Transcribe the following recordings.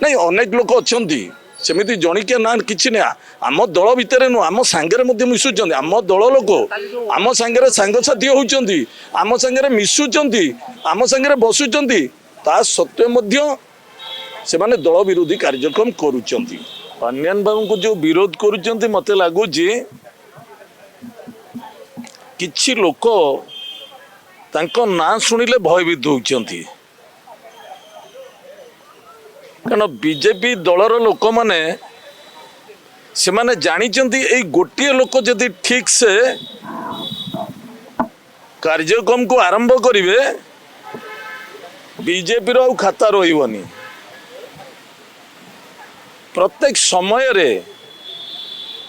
ନାଇଁ, ଅନେକ ଲୋକ ଅଛନ୍ତି ସେମିତି, ଜଣିକିଆ ନା କିଛି ନା। ଆମ ଦଳ ଭିତରେ ନୁହଁ, ଆମ ସାଙ୍ଗରେ ମଧ୍ୟ ମିଶୁଛନ୍ତି। ଆମ ଦଳ ଲୋକ ଆମ ସାଙ୍ଗରେ ସାଙ୍ଗସାଥି ହଉଛନ୍ତି, ଆମ ସାଙ୍ଗରେ ମିଶୁଛନ୍ତି, ଆମ ସାଙ୍ଗରେ ବସୁଛନ୍ତି, ତା ସତ୍ତ୍ୱେ ମଧ୍ୟ ସେମାନେ ଦଳ ବିରୋଧୀ କାର୍ଯ୍ୟକ୍ରମ କରୁଛନ୍ତି। ପାଣ୍ଡିଆନ ବାବୁଙ୍କୁ ଯେଉଁ ବିରୋଧ କରୁଛନ୍ତି, ମୋତେ ଲାଗୁଛି କିଛି ଲୋକ ତାଙ୍କ ନାଁ ଶୁଣିଲେ ଭୟଭୀତ ହେଉଛନ୍ତି। କାରଣ ବିଜେପି ଦଳର ଲୋକମାନେ, ସେମାନେ ଜାଣିଛନ୍ତି, ଏଇ ଗୋଟିଏ ଲୋକ ଯଦି ଠିକ୍ ସେ କାର୍ଯ୍ୟକ୍ରମକୁ ଆରମ୍ଭ କରିବେ, ବିଜେପିର ଆଉ ଖାତା ରହିବନି। ପ୍ରତ୍ୟେକ ସମୟରେ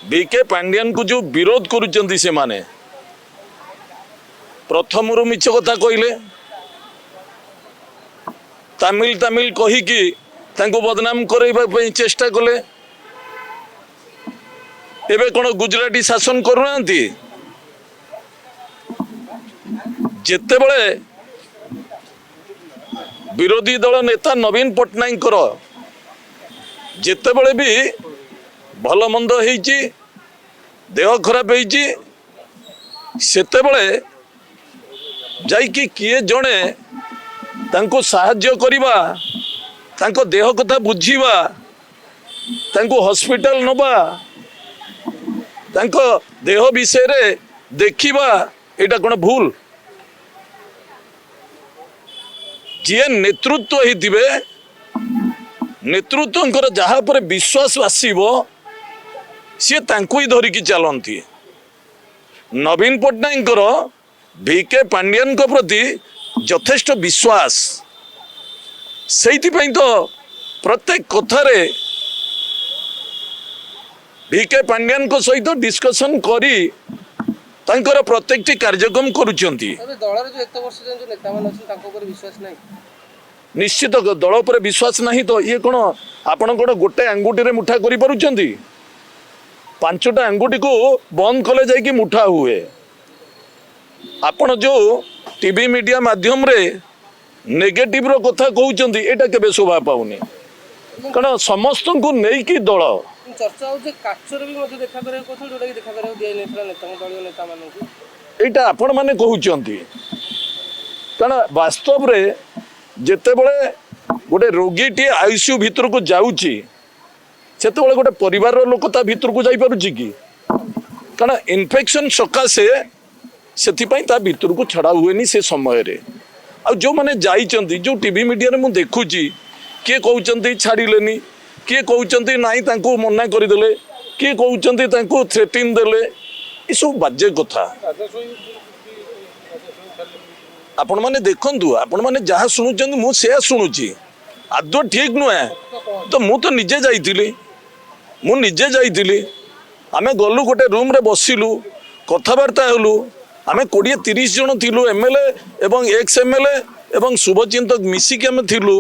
ଭି କେ ପାଣ୍ଡିଆନକୁ ଯେଉଁ ବିରୋଧ କରୁଛନ୍ତି ସେମାନେ, ପ୍ରଥମରୁ ମିଛ କଥା କହିଲେ, ତାମିଲ ତାମିଲ କହିକି ତାଙ୍କୁ ବଦନାମ କରାଇବା ପାଇଁ ଚେଷ୍ଟା କଲେ। ଏବେ କ'ଣ ଗୁଜରାଟୀ ଶାସନ କରୁନାହାନ୍ତି? ଯେତେବେଳେ ବିରୋଧୀ ଦଳ ନେତା ନବୀନ ପଟ୍ଟନାୟକଙ୍କର ଯେତେବେଳେ ବି ଭଲ ମନ୍ଦ ହେଇଛି, ଦେହ ଖରାପ ହେଇଛି, ସେତେବେଳେ ଯାଇକି କିଏ ଜଣେ ତାଙ୍କୁ ସାହାଯ୍ୟ କରିବା, ତାଙ୍କ ଦେହ କଥା ବୁଝିବା, ତାଙ୍କୁ ହସ୍ପିଟାଲ ନେବା, ତାଙ୍କ ଦେହ ବିଷୟରେ ଦେଖିବା, ଏଇଟା କ'ଣ ଭୁଲ? ଯିଏ ନେତୃତ୍ୱ ହେଇଥିବେ, ନେତୃତ୍ୱଙ୍କର ଯାହା ଉପରେ ବିଶ୍ୱାସ ଆସିବ, ସିଏ ତାଙ୍କୁ ହିଁ ଧରିକି ଚାଲନ୍ତି। ନବୀନ ପଟ୍ଟନାୟକଙ୍କର ଭି କେ ପାଣ୍ଡିଆନଙ୍କ ପ୍ରତି ଯଥେଷ୍ଟ ବିଶ୍ୱାସ। ସେଇଥିପାଇଁ ତ ପ୍ରତ୍ୟେକ କଥାରେ ଭି କେ ପାଣ୍ଡିଆନଙ୍କ ସହିତ ଡିସ୍କସନ୍ କରି ତାଙ୍କର ପ୍ରତ୍ୟେକଟି କାର୍ଯ୍ୟକ୍ରମ କରୁଛନ୍ତି। ଏବେ ଦଳରେ ଯୋଉ ଏତେ ବର୍ଷ ଯାଏଁ ଯୋଉ ନେତାମାନେ ଅଛନ୍ତି, ତାଙ୍କ ଉପରେ ବିଶ୍ୱାସ ନାହିଁ? ନିଶ୍ଚିତ ଦଳ ଉପରେ ବିଶ୍ୱାସ ନାହିଁ ତ। ଇଏ କ'ଣ ଆପଣ କ'ଣ ଗୋଟେ ଆଙ୍ଗୁଠିରେ ମୁଠା କରିପାରୁଛନ୍ତି? ପାଞ୍ଚଟା ଆଙ୍ଗୁଠିକୁ ବନ୍ଦ କଲେ ଯାଇକି ମୁଠା ହୁଏ। ଆପଣ ଯୋଉ ଟିଭି ମିଡ଼ିଆ ମାଧ୍ୟମରେ ନେଗେଟିଭର କଥା କହୁଛନ୍ତି, ଏଇଟା କେବେ ଶୋଭା ପାଉନି। କାରଣ ସମସ୍ତଙ୍କୁ ନେଇକି ଦଳ। ଚର୍ଚ୍ଚା ହଉଛି କାଚରେ ବି ମଧ୍ୟ ଦେଖା କରିବାକୁ କହୁଥିଲେ, ଯୋଉଟା କି ଦେଖା କରିବାକୁ ଦିଆଯାଇନଥିଲା ନେତାଙ୍କୁ, ଦଳୀୟ ନେତାମାନଙ୍କୁ। ଏଇଟା ଆପଣମାନେ କହୁଛନ୍ତି। କାରଣ ବାସ୍ତବରେ ଯେତେବେଳେ ଗୋଟେ ରୋଗୀଟିଏ ଆଇସିୟୁ ଭିତରକୁ ଯାଉଛି, ସେତେବେଳେ ଗୋଟେ ପରିବାରର ଲୋକ ତା ଭିତରକୁ ଯାଇପାରୁଛି କି? କାରଣ ଇନଫେକ୍ସନ୍ ସକାଶେ ସେଥିପାଇଁ ତା ଭିତରକୁ ଛଡ଼ା ହୁଏନି ସେ ସମୟରେ। ଆଉ ଯେଉଁମାନେ ଯାଇଛନ୍ତି, ଯେଉଁ ଟିଭି ମିଡ଼ିଆରେ ମୁଁ ଦେଖୁଛି, କିଏ କହୁଛନ୍ତି ଛାଡ଼ିଲେନି, କିଏ କହୁଛନ୍ତି ନାଇଁ ତାଙ୍କୁ ମନା କରିଦେଲେ, କିଏ କହୁଛନ୍ତି ତାଙ୍କୁ ଥ୍ରେଟିନ୍ ଦେଲେ, ଏସବୁ ବାଜେ କଥା। ଆପଣମାନେ ଦେଖନ୍ତୁ, ଆପଣମାନେ ଯାହା ଶୁଣୁଛନ୍ତି ମୁଁ ସେୟା ଶୁଣୁଛି। ଆଦୌ ଠିକ୍ ନୁହେଁ ତ। ମୁଁ ତ ନିଜେ ଯାଇଥିଲି, ମୁଁ ନିଜେ ଯାଇଥିଲି। ଆମେ ଗଲୁ, ଗୋଟେ ରୁମ୍ରେ ବସିଲୁ, କଥାବାର୍ତ୍ତା ହେଲୁ। ଆମେ 20-30 ଜଣ ଥିଲୁ, ଏମ୍ ଏଲ୍ ଏ ଏବଂ ଏକ୍ସ ଏମ୍ ଏଲ୍ ଏ ଏବଂ ଶୁଭଚିନ୍ତକ ମିଶିକି ଆମେ ଥିଲୁ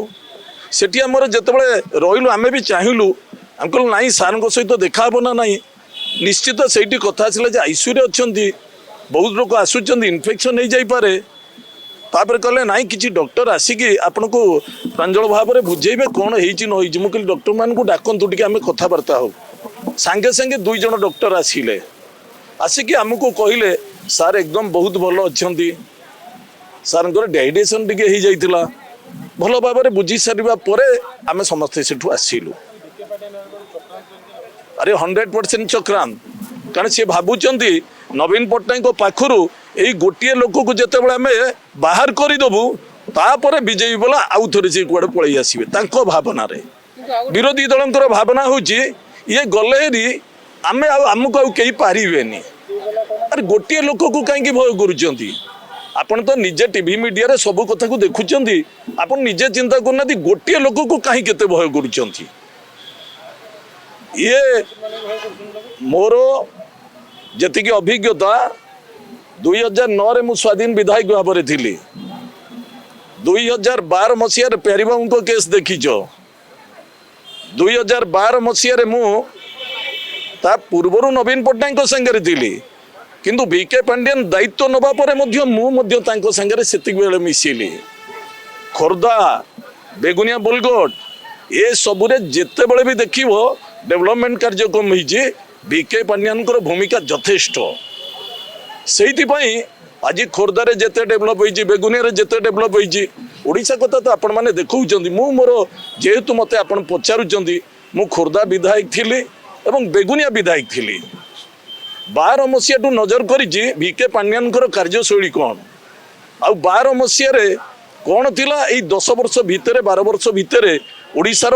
ସେଠି। ଆମର ଯେତେବେଳେ ରହିଲୁ, ଆମେ ବି ଚାହିଁଲୁ, ଆମେ କହିଲୁ ନାଇଁ, ସାର୍ଙ୍କ ସହିତ ଦେଖା ହେବ ନା ନାହିଁ? ନିଶ୍ଚିତ ସେଇଠି କଥା ଆସିଲା ଯେ ଆଇସିୟୁରେ ଅଛନ୍ତି, ବହୁତ ଲୋକ ଆସୁଛନ୍ତି, ଇନଫେକ୍ସନ୍ ହେଇଯାଇପାରେ। ତାପରେ କହିଲେ ନାଇଁ, କିଛି ଡକ୍ଟର ଆସିକି ଆପଣଙ୍କୁ ପ୍ରାଞ୍ଜଳ ଭାବରେ ବୁଝେଇବେ କ'ଣ ହେଇଛି ନ ହେଇଛି। ମୁଁ କହିଲି, ଡକ୍ଟରମାନଙ୍କୁ ଡାକନ୍ତୁ ଟିକେ, ଆମେ କଥାବାର୍ତ୍ତା ହଉ। ସାଙ୍ଗେ ସାଙ୍ଗେ ଦୁଇ ଜଣ ଡକ୍ଟର ଆସିଲେ, ଆସିକି ଆମକୁ କହିଲେ, ସାର୍ ଏକଦମ ବହୁତ ଭଲ ଅଛନ୍ତି, ସାର୍ଙ୍କର ଡାଇଜେସନ୍ ଟିକେ ହେଇଯାଇଥିଲା। ଭଲ ଭାବରେ ବୁଝି ସାରିବା ପରେ ଆମେ ସମସ୍ତେ ସେଠୁ ଆସିଲୁ। ଆରେ, 100% ଚକ୍ରାନ୍ତ। କାରଣ ସିଏ ଭାବୁଛନ୍ତି, ନବୀନ ପଟ୍ଟନାୟକଙ୍କ ପାଖରୁ ଏଇ ଗୋଟିଏ ଲୋକକୁ ଯେତେବେଳେ ଆମେ ବାହାର କରିଦେବୁ, ତାପରେ ବିଜେପି ବାଲା ଆଉ ଥରେ ସିଏ କୁଆଡ଼େ ପଳେଇ ଆସିବେ ତାଙ୍କ ଭାବନାରେ। କିନ୍ତୁ ଆଉ ଗୋଟେ ବିରୋଧୀ ଦଳଙ୍କର ଭାବନା ହେଉଛି, ଇଏ ଗଲେ ହେରି ଆମେ ଆଉ ଆମକୁ ଆଉ କେହି ପାରିବେନି। ଆରେ, ଗୋଟିଏ ଲୋକକୁ କାହିଁକି ଭୟ କରୁଛନ୍ତି? ଆପଣ ତ ନିଜେ ଟିଭି ମିଡ଼ିଆରେ ସବୁ କଥାକୁ ଦେଖୁଛନ୍ତି। ଆପଣ ନିଜେ ଚିନ୍ତା କରୁନାହାନ୍ତି, ଗୋଟିଏ ଲୋକକୁ କାହିଁକି ଏତେ ଭୟ କରୁଛନ୍ତି? ଇଏ ମୋର ଯେତିକି ଅଭିଜ୍ଞତା, 2009ରେ ମୁଁ ସ୍ୱାଧୀନ ବିଧାୟକ ଭାବରେ ଥିଲି। 2012 ମସିହାରେ ପ୍ୟାରୀବାବୁଙ୍କ କେସ୍ ଦେଖିଛ। 2012 ମସିହାରେ ମୁଁ ତା ପୂର୍ବରୁ ନବୀନ ପଟ୍ଟନାୟକଙ୍କ ସାଙ୍ଗରେ ଥିଲି, କିନ୍ତୁ ଭି କେ ପାଣ୍ଡିଆନ ଦାୟିତ୍ୱ ନେବା ପରେ ମଧ୍ୟ ମୁଁ ମଧ୍ୟ ତାଙ୍କ ସାଙ୍ଗରେ ସେତିକି ବେଳେ ମିଶିଲି। ଖୋର୍ଦ୍ଧା, ବେଗୁନିଆ, ବୋଲଗଡ଼, ଏସବୁରେ ଯେତେବେଳେ ବି ଦେଖିବ ଡେଭଲପମେଣ୍ଟ କାର୍ଯ୍ୟକ୍ରମ ହେଇଛି, ଭି କେ ପାଣ୍ଡିଆନଙ୍କର ଭୂମିକା ଯଥେଷ୍ଟ। ସେଇଥିପାଇଁ ଆଜି ଖୋର୍ଦ୍ଧାରେ ଯେତେ ଡେଭଲପ୍ ହେଇଛି, ବେଗୁନିଆରେ ଯେତେ ଡେଭଲପ୍ ହେଇଛି, ଓଡ଼ିଶା କଥା ତ ଆପଣମାନେ ଦେଖାଉଛନ୍ତି। ମୁଁ ମୋର ଯେହେତୁ ମୋତେ ଆପଣ ପଚାରୁଛନ୍ତି, ମୁଁ ଖୋର୍ଦ୍ଧା ବିଧାୟକ ଥିଲି ଏବଂ ବେଗୁନିଆ ବିଧାୟକ ଥିଲି। 12 ମସିହାଠୁ ନଜର କରିଛି ଭି କେ ପାଣ୍ଡିଆନଙ୍କର କାର୍ଯ୍ୟଶୈଳୀ କ'ଣ ଆଉ 12 ମସିହାରେ କ'ଣ ଥିଲା। ଏଇ 10 ବର୍ଷ ଭିତରେ, 12 ବର୍ଷ ଭିତରେ ଓଡ଼ିଶାର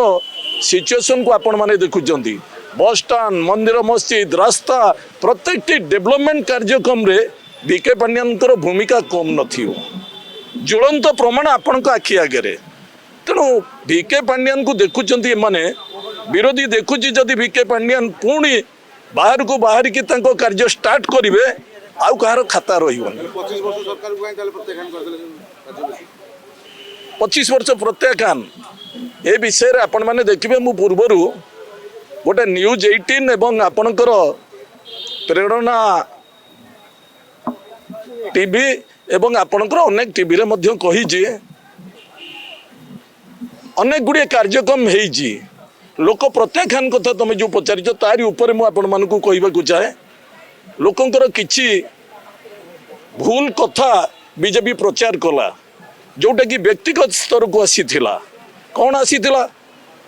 ସିଚୁଏସନକୁ ଆପଣମାନେ ଦେଖୁଛନ୍ତି। ବସଷ୍ଟାଣ୍ଡ, ମନ୍ଦିର, ମସଜିଦ, ରାସ୍ତା, ପ୍ରତ୍ୟେକଟି ଡେଭଲପମେଣ୍ଟ କାର୍ଯ୍ୟକ୍ରମରେ ଭି କେ ପାଣ୍ଡିଆନଙ୍କର ଭୂମିକା କମ୍ ନଥିବ। ଜ୍ୱଳନ୍ତ ପ୍ରମାଣ ଆପଣଙ୍କ ଆଖି ଆଗରେ। ତେଣୁ ଭି କେ ପାଣ୍ଡିଆନକୁ ଦେଖୁଛନ୍ତି ଏମାନେ, ବିରୋଧୀ ଦେଖୁଛି, ଯଦି ଭି କେ ପାଣ୍ଡିଆନ ପୁଣି ବାହାରକୁ ବାହାରିକି ତାଙ୍କ କାର୍ଯ୍ୟ ଷ୍ଟାର୍ଟ କରିବେ, ଆଉ କାହାର ଖାତା ରହିବନି। 25 ବର୍ଷ ସରକାରକୁ କାହିଁ ତାହେଲେ ପ୍ରତ୍ୟାଖ୍ୟାନ କରିଦେଲେ ରାଜ୍ୟବାସୀ? 25 ବର୍ଷ ପ୍ରତ୍ୟାଖ୍ୟାନ ଏ ବିଷୟରେ ଆପଣମାନେ ଦେଖିବେ, ମୁଁ ପୂର୍ବରୁ ଗୋଟେ ନ୍ୟୁଜ୍ 18 ଏବଂ ଆପଣଙ୍କର ପ୍ରେରଣା ଟିଭି ଏବଂ ଆପଣଙ୍କର ଅନେକ ଟିଭିରେ ମଧ୍ୟ କହିଛି। ଅନେକ ଗୁଡ଼ିଏ କାର୍ଯ୍ୟକ୍ରମ ହେଇଛି। ଲୋକ ପ୍ରତ୍ୟାଖ୍ୟାନ କଥା ତମେ ଯେଉଁ ପଚାରିଛ, ତାରି ଉପରେ ମୁଁ ଆପଣମାନଙ୍କୁ କହିବାକୁ ଚାହେଁ। ଲୋକଙ୍କର କିଛି ଭୁଲ କଥା ବିଜେପି ପ୍ରଚାର କଲା, ଯେଉଁଟାକି ବ୍ୟକ୍ତିଗତ ସ୍ତରକୁ ଆସିଥିଲା। କ'ଣ ଆସିଥିଲା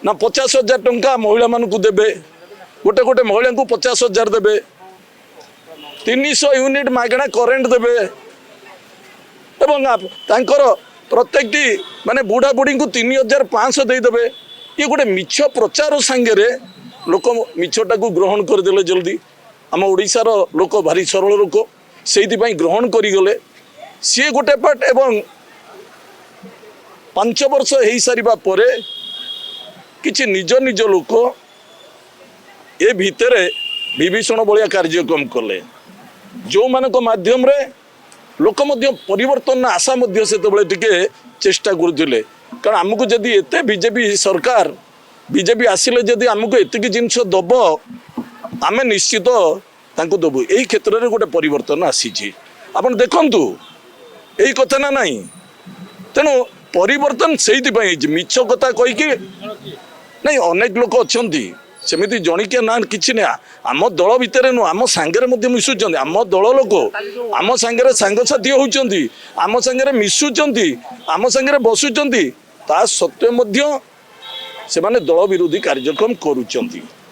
ନା 50,000 ଟଙ୍କା ମହିଳାମାନଙ୍କୁ ଦେବେ, ଗୋଟେ ଗୋଟେ ମହିଳାଙ୍କୁ 50,000 ଦେବେ, 300 ୟୁନିଟ୍ ମାଗଣା କରେଣ୍ଟ ଦେବେ ଏବଂ ତାଙ୍କର ପ୍ରତ୍ୟେକଟି ମାନେ ବୁଢ଼ା ବୁଢ଼ୀଙ୍କୁ 3,500 ଦେଇଦେବେ। ଇଏ ଗୋଟେ ମିଛ ପ୍ରଚାର ସାଙ୍ଗରେ ଲୋକ ମିଛଟାକୁ ଗ୍ରହଣ କରିଦେଲେ ଜଲ୍ଦି। ଆମ ଓଡ଼ିଶାର ଲୋକ ଭାରି ସରଳ ଲୋକ, ସେଇଥିପାଇଁ ଗ୍ରହଣ କରିଗଲେ। ସିଏ ଗୋଟେ ପାର୍ଟ। ଏବଂ 5 ବର୍ଷ ହେଇସାରିବା ପରେ କିଛି ନିଜ ନିଜ ଲୋକ ଏ ଭିତରେ ବିଭୀଷଣ ଭଳିଆ କାର୍ଯ୍ୟକ୍ରମ କଲେ, ଯେଉଁମାନଙ୍କ ମାଧ୍ୟମରେ ଲୋକ ମଧ୍ୟ ପରିବର୍ତ୍ତନ ଆଶା ମଧ୍ୟ ସେତେବେଳେ ଟିକେ ଚେଷ୍ଟା କରୁଥିଲେ। କାରଣ ଆମକୁ ଯଦି ଏତେ ବିଜେପି ସରକାର, ବିଜେପି ଆସିଲେ ଯଦି ଆମକୁ ଏତିକି ଜିନିଷ ଦବ, ଆମେ ନିଶ୍ଚିତ ତାଙ୍କୁ ଦେବୁ। ଏଇ କ୍ଷେତ୍ରରେ ଗୋଟେ ପରିବର୍ତ୍ତନ ଆସିଛି, ଆପଣ ଦେଖନ୍ତୁ ଏଇ କଥା ନା ନାହିଁ? ତେଣୁ ପରିବର୍ତ୍ତନ ସେଇଥିପାଇଁ ହେଇଛି। ମିଛ କଥା କହିକି ନାଇଁ, ଅନେକ ଲୋକ ଅଛନ୍ତି ସେମିତି, ଜଣିକିଆ ନା କିଛି ନା ଆମ ଦଳ ଭିତରେ ନୁହଁ, ଆମ ସାଙ୍ଗରେ ମଧ୍ୟ ମିଶୁଛନ୍ତି। ଆମ ଦଳ ଲୋକ ଆମ ସାଙ୍ଗରେ ସାଙ୍ଗସାଥି ହଉଛନ୍ତି, ଆମ ସାଙ୍ଗରେ ମିଶୁଛନ୍ତି, ଆମ ସାଙ୍ଗରେ ବସୁଛନ୍ତି, ତା ସତ୍ତ୍ୱେ ମଧ୍ୟ ସେମାନେ ଦଳ ବିରୋଧୀ କାର୍ଯ୍ୟକ୍ରମ କରୁଛନ୍ତି।